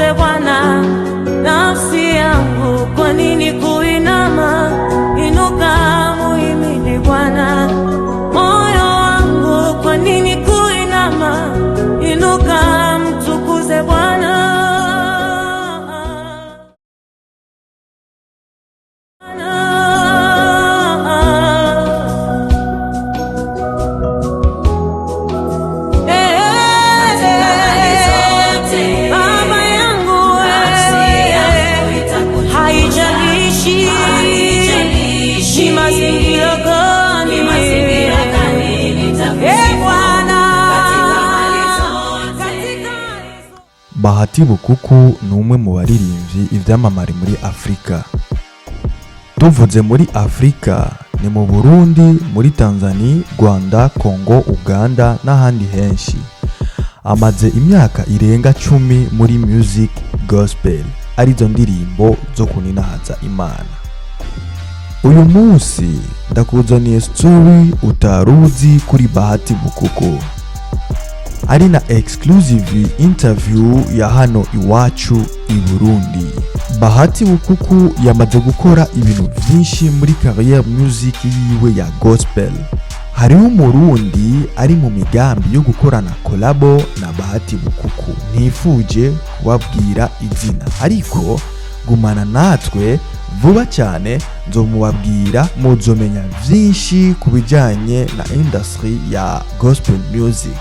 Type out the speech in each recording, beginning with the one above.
mtukuze Bwana. Nafsi yangu, kwa nini kuinama? Inuka, muhimidi Bwana. Moyo wangu, kwa nini kuinama? Inuka, mtukuze Bwana. Baba yangu wewe, haijalishi ni mazingira gani, Eh, Bwana, Bahati Bukuku ni umwe mu baririmbyi ivyamamare muri Afrika. Tuvuze muri Afrika ni mu Burundi, muri Tanzania, Rwanda, Congo, Uganda n'ahandi henshi. Amaze imyaka irenga 10 muri music gospel, arizo ndirimbo zo kuninahaza Imana. Uyu munsi ndakuzaniye story utaruzi kuri Bahati Bukuku, ari na exclusive interview ya hano iwacu i Burundi. Bahati Bukuku yamaze gukora ibintu vyinshi muri career music yiwe ya gospel. Hariho Umurundi ari mu migambi yo gukorana collabo na Bahati Bukuku. Ntifuje kubabwira izina, ariko gumana natwe, vuba cyane nzomubabwira, muzomenya vyinshi ku bijanye na industry ya gospel music.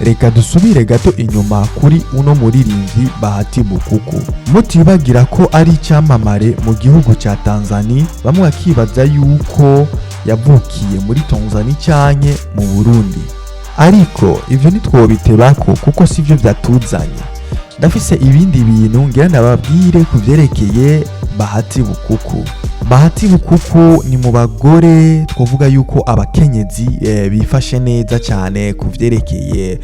Reka dusubire gato inyuma kuri uno muririmbyi Bahati Bukuku. Mutibagira ko ari icyamamare mu gihugu cya Tanzania, bamwe bakibaza yuko yavukiye muri Tanzania canke mu Burundi, ariko ivyo ntitwobitebako kuko sivyo vyatuzanye. Ndafise ibindi bintu ngira ndababwire ku vyerekeye Bahati Bukuku. Bahati Bukuku ni mu bagore twavuga yuko abakenyezi bifashe neza cyane ku vyerekeye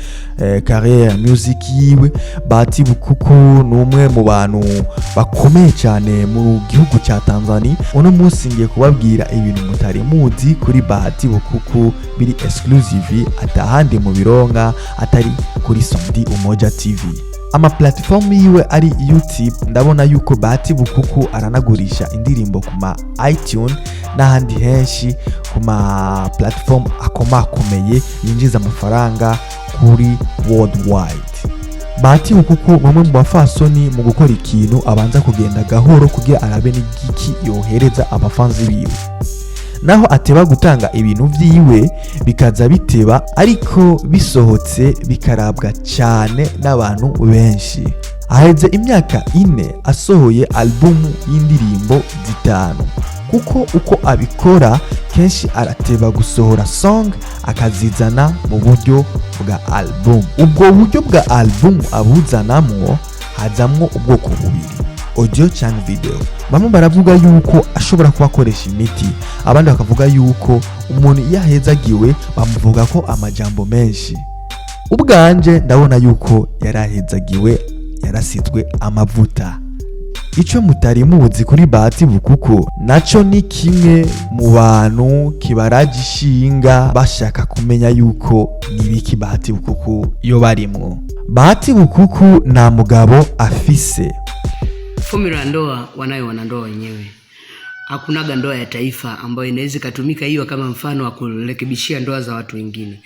carrière ya music yiwe. Bahati Bukuku ni umwe mu bantu bakomeye cyane mu gihugu cya Tanzania. Uno munsi ngiye kubabwira ibintu mutari muzi kuri Bahati Bukuku biri exclusive, atahandi mu bironka atari kuri Sondi Umoja TV. Ama platform yiwe ari YouTube. Ndabona yuko Bahati Bukuku aranagurisha indirimbo ku ma iTunes n'ahandi henshi ku ma platform akomakomeye yinjiza amafaranga kuri worldwide. Bahati Bukuku ni umwe mu bafasoni mu gukora ikintu abanza kugenda gahoro kugira arabe n'igiki yohereza abafanzi biwe, naho ateba gutanga ibintu vyiwe bikaza biteba, ariko bisohotse bikarabwa cyane n'abantu benshi. Aheze imyaka 4 asohoye albumu y'indirimbo zitanu, kuko uko abikora kenshi arateba gusohora song akazizana mu buryo bwa album. Ubwo buryo bwa album abuzanamwo hazamwo ubwoko bubiri, audio cyangwa video. Bamwe baravuga yuko ashobora kuba akoresha imiti, abandi bakavuga yuko umuntu iyo ahezagiwe bamuvuga ko amajambo menshi. Ubwanje ndabona yuko yarahezagiwe, yarasizwe amavuta. Icyo mutari muzi kuri Bahati Bukuku naco ni kimwe mu bantu kibaraje ishinga bashaka kumenya yuko nibiki Bahati Bukuku yo barimwo. Bahati Bukuku nta mugabo afise. Fomula ya ndoa wanayo wanandoa wenyewe. Hakunaga ndoa ya taifa ambayo inaweza ikatumika hiyo kama mfano wa kurekebishia ndoa za watu wengine.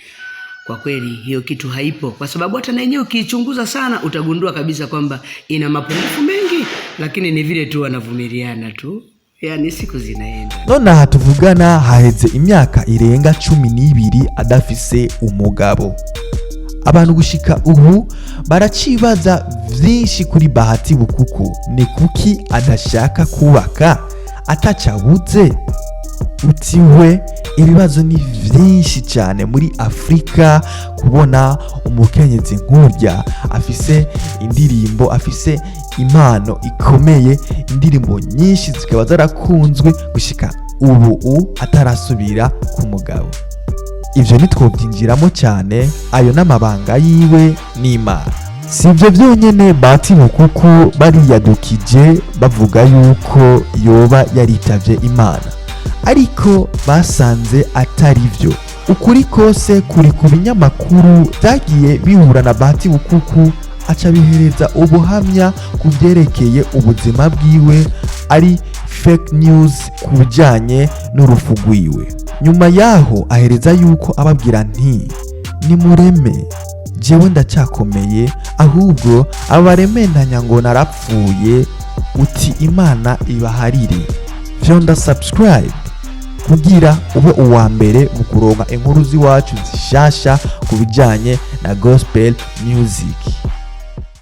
Kwa kweli hiyo kitu haipo, kwa sababu hata na yenyewe ukiichunguza sana utagundua kabisa kwamba ina mapungufu mengi, lakini ni vile tu wanavumiliana tu, yaani siku zinaenda. Nonaha tuvugana haheze imyaka irenga 12 adafise umugabo. Abantu gushika ubu baracibaza vyinshi kuri Bahati Bukuku. Ni kuki adashaka kubaka atacabuze? Utiwe ibibazo ni vyinshi cyane muri Afrika kubona umukenyezi nkurya afise indirimbo, afise impano ikomeye, indirimbo nyinshi zikaba zarakunzwe, gushika ubu atarasubira ku mugabo. Ivyo ntitwobyinjiramo cyane, ayo n'amabanga yiwe n'Imana. Si ibyo byonyine, Bahati Bukuku bariyadukije bavuga yuko yoba yaritavye Imana, ariko basanze atari byo. Ukuri kose kuri ku binyamakuru byagiye bihura na Bahati Bukuku. Aca bihereza ubuhamya ku byerekeye ubuzima bwiwe ari fake news ku bijyanye n'urupfu rwiwe. Nyuma yaho ahereza yuko ababwira nti: "Nimureme, jewe ndacyakomeye, ahubwo abarementanya ngo narapfuye, uti Imana ibaharire." Fyonda subscribe kugira ube uwa mbere mu kuronka inkuru z'iwacu zishasha ku bijyanye na gospel music.